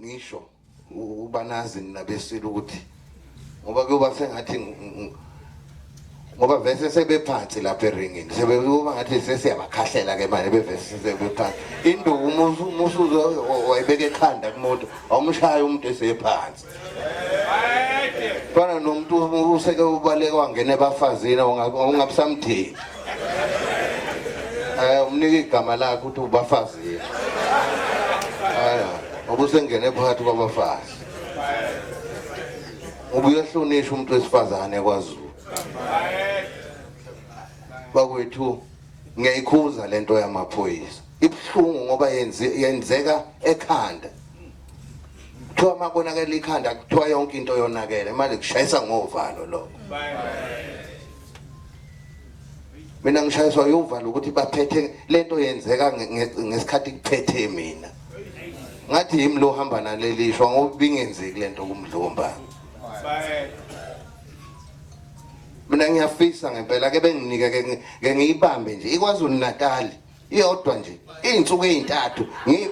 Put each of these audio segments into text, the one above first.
ngisho ubanazi nabesilo ukuthi ngoba kuyoba sengathi ngoba vese sebephansi lapha eringini, sebekuba ngathi sesiyabakhahlela ke manje, bevese sebephansi. Induku umusuzo wayibeka ekhanda kumuntu, awumshaya umuntu esephansi. Fana nomuntu useke ubaleka wangena ebafazini, ungabusamthini, umnika igama lakhe ukuthi ubafazini. Aya, ngoba usengene phakathi kwabafazi. Ngoba uyahlonishwa umuntu wesifazane kwaZulu. Bakwethu, ngiyayikhuza lento yamaphoyisa. Ibuhlungu ngoba yenzeka ekhanda. Kuthiwa makonakela ikhanda, kuthiwa yonke into yonakele. Manje kushayisa ngovalo lokho. Mina ngishayiswa yuvalo ukuthi baphethe lento yenzeka ngesikhathi kuphethe mina. Ngathi yimi lo hamba naleli shwa ngoba bingenzeki lento kumdlomba. Mina ngiyafisa ngempela ke benginike ke ngiyibambe nje iKwaZulu Natal iyodwa nje izinsuku ezintathu,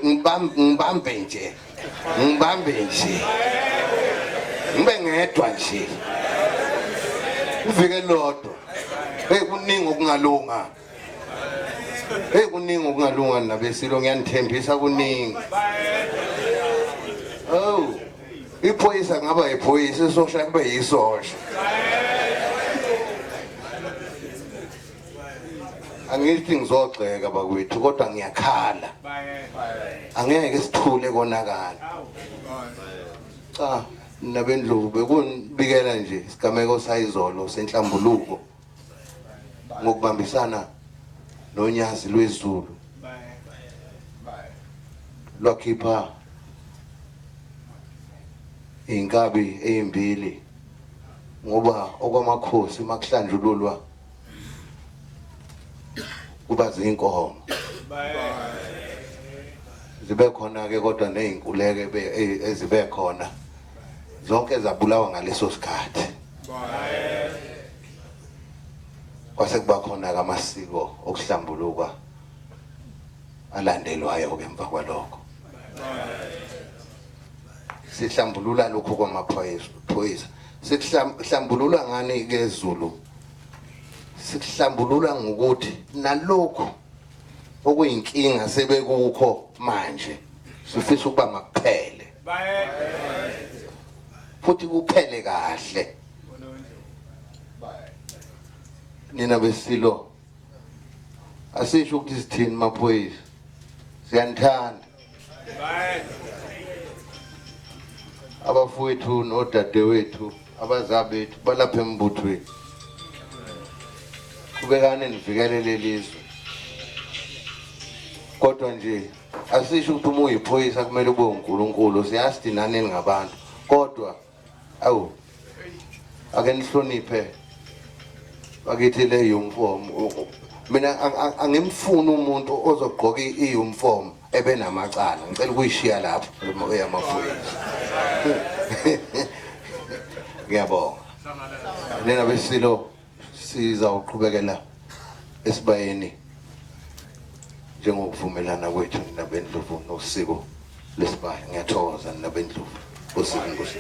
ngibambe nje, ngibambe nje, ngibe ngedwa nje ivike lodwa. Hey, kuningi okungalunga. Hey, kuningi okungalunga nabesilo, ngiyanithembisa kuningi. Oh, iphoyisa ngaba iphoyisa, isosha kube yisosha. Angithi ngizogxeka bakwethu, kodwa ngiyakhala, angeke sithule konakala. Cha, nabendlovu, bekunibikela nje isigameko sayizolo senhlambuluko ngokubambisana noNyazi lweZulu lwakhipha inkabi ezimbili, ngoba okwamakhosi makuhlanjululwa kuba zinkomo zibe khona ke, kodwa nezinkuleke ezibe khona zonke zabulawa ngaleso sikhathi. Kwase kuba khona amasiko okuhlambuluka alandelwayo ke emva kwalokho. Sihlambulula lokhu kwamaphoyisa. Sikuhlambulula ngani ke Zulu? Sikuhlambulula ngokuthi nalokhu okuyinkinga sebekukho manje sifisa ukuba makuphele, futhi kuphele kahle. Nina besilo, asisho ukuthi sithini, maphoyisa, siyanithanda. Abafowethu nodadewethu, abazabethu balapha embuthweni, qhubekani nivikele lelizwe. Kodwa nje asisho ukuthi uma uyiphoyisa kumele ube uNkulunkulu, siyazi nani ningabantu, kodwa awu, ake nihloniphe bakithi le uniform. Mina angimfuni umuntu ozogqoka i-uniform ebenamacala. Ngicela ukuyishiya lapho eyamaphoyisa. Ngiyabonga nina besilo. Sizawuqhubekela esibayeni njengokuvumelana kwethu nina bendlovu nosiko lesibaya. Ngiyathokoza nina bendlovu. Nkosi, Nkosi.